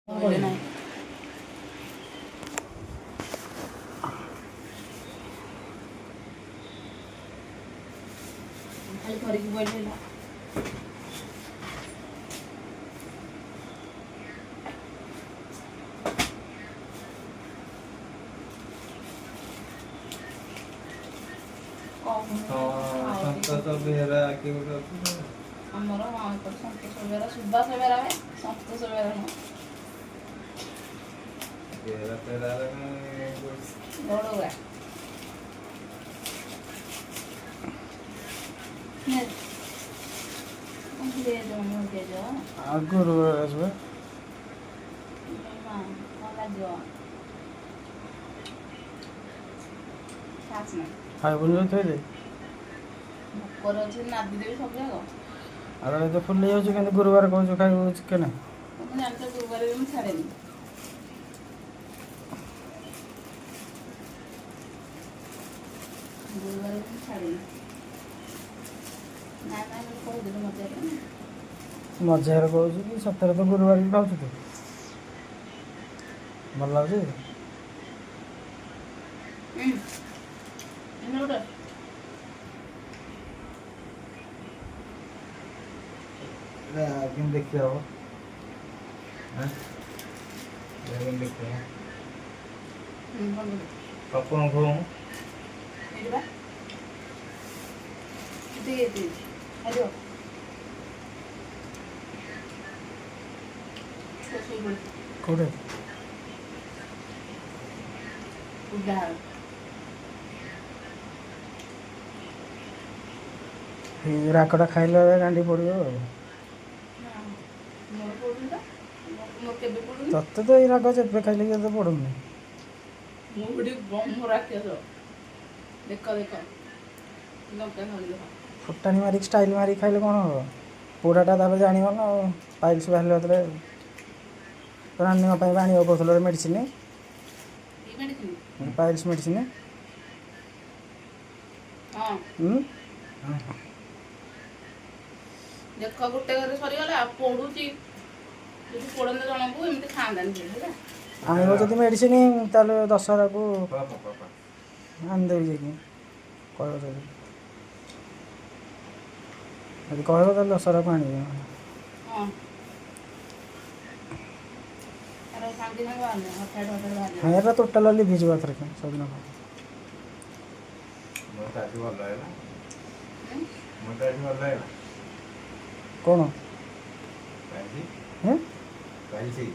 କହିଲେ ନାହିଁ। ଖାଲି କରିକି ବଇଲେ ହେଲା। ସନ୍ତୋଷ ବେହେରା କିଏ ଗୋଟେ ଅଛି ତ? ଆମର ହଁ, ଏପଟେ ସନ୍ତୋଷ ବେହେରା, ସୁବାସ ବେହେରା ବେ, ସନ୍ତୋଷ ବେହେରା ନୁହଁ। ବେହେରା ଫେହେରା ବଡ଼ଗୁଡ଼ା ନେ। ଭେଜ। ଆଉ ଗୁରୁବାର ଆସିବେ। କଣ ଲାଗିବ? ଖାସ୍ ନାହିଁ। ଖାଇବୁନି ଯଦି ଥୋଇଦେ। ଭୋକରେ ଅଛି, ନାଦି ଦେବି ସବୁ ଯାକ। ଆଉ ତାହେଲେ ତ ଫୁଲି ଯାଉଛି, କିନ୍ତୁ ଗୁରୁବାର କହୁଛୁ ଖାଇବୁ ଚିକେନ। ତମେ ଜାଣିଛ, ଗୁରୁବାର ବି ମୁଁ ଛାଡ଼େନି। ଗୁରୁବାର ବି ମୁଁ ଛାଡ଼େନି। ନା ନା, ମୁଁ କହିଦେଲି ମଜାରେ। ମଜାରେ କହୁଛୁ କି ସତରେ? ତ ଗୁରୁବାର ବି ଖାଉଛୁ ତୁ? ଭଲ ଲାଗୁଛି? ହୁଁ, ଗୋଟେ କେମିତି ଦେଖି ହବ? କେମିତି ଦେଖି ହବ? ଭଲ। ପପୁ ଖୋଉ। ଏଇଠି ବା, ଏତିକି ଏତିକି ଖାଇଦିଅ। ଛୁଆ ଶୋଇପଡ଼ିଛି। କୋଉଠି? ଉଦାହରଣ। ଏଇ ରାଗଟା ଖାଇଲେ ଗାଣ୍ଡି ପଡ଼ିବ ଆଉ। ନା, ମୋର ପଡୁନି ତ, ମୋର କେବେ ପଡୁନି। ତତେ ତ ଏଇ ରାଗ ଯେବେ ଖାଇଲେ କି ତତେ ପଡ଼ୁନି। ମୁଁ ଗୋଟେ ବମ ରାକ୍ଷସ। ଦେଖ ଦେଖ, ଲଙ୍କା ଖାଉନି ଦେଖ। ଫୁଟାଣି ମାରିକି, ଷ୍ଟାଇଲ୍ ମାରିକି ଖାଇଲେ କ'ଣ ହବ? ପୋଡ଼ାଟା ତାପରେ ଜାଣିବ ନା ଆଉ ପାଇଲ୍ସ ବାହାରିଲା ଯେତେବେଳେ। ତୋ ନାନୀଙ୍କ ପାଇଁ ବା ଆଣିବାକୁ କହୁଥିଲ ମେଡ଼ିସିନ। କି ମେଡ଼ିସିନ? Piles medicine. ହଁ। ହୁଁ। ଦେଖ, ଗୋଟେ ଘରେ ସରିଗଲା ଆଉ ପୋଡୁଛି। ଯଦି ପୋଡନ୍ତା ଜଣକୁ, ଏମିତି ଖାଆନ୍ତାନି ସେ ହେଲା। ଆଣିବ ଯଦି ମେଡ଼ିସିନ, ତାହେଲେ ଦଶହରାକୁ ପାପା ପାପା। ଆଣିଦେବି ଯାଇକି। କହିବ ଯଦି, ଯଦି କହିବ ତାହେଲେ ଦଶହରାକୁ ଆଣିବି। ହଁ, ତାର ସାଙ୍ଗେ ସାଙ୍ଗେ ବାହାରୁନି, ହଠାତ୍ ହଠାତ୍ ବାହାରିବ। ହଁ, ଏଟା ଟୋଟାଲ ଲିଭିଯିବ ଏଥରକ ସବୁଦିନ। ମୋର ତ ଆଜି ଭଲ ହେଲା। ହୁଁ? ମୋର ତ ଆଜି ଭଲ ହେଲା। କ'ଣ? ପାଇଛି। ହେଁ? ପାଇଛି।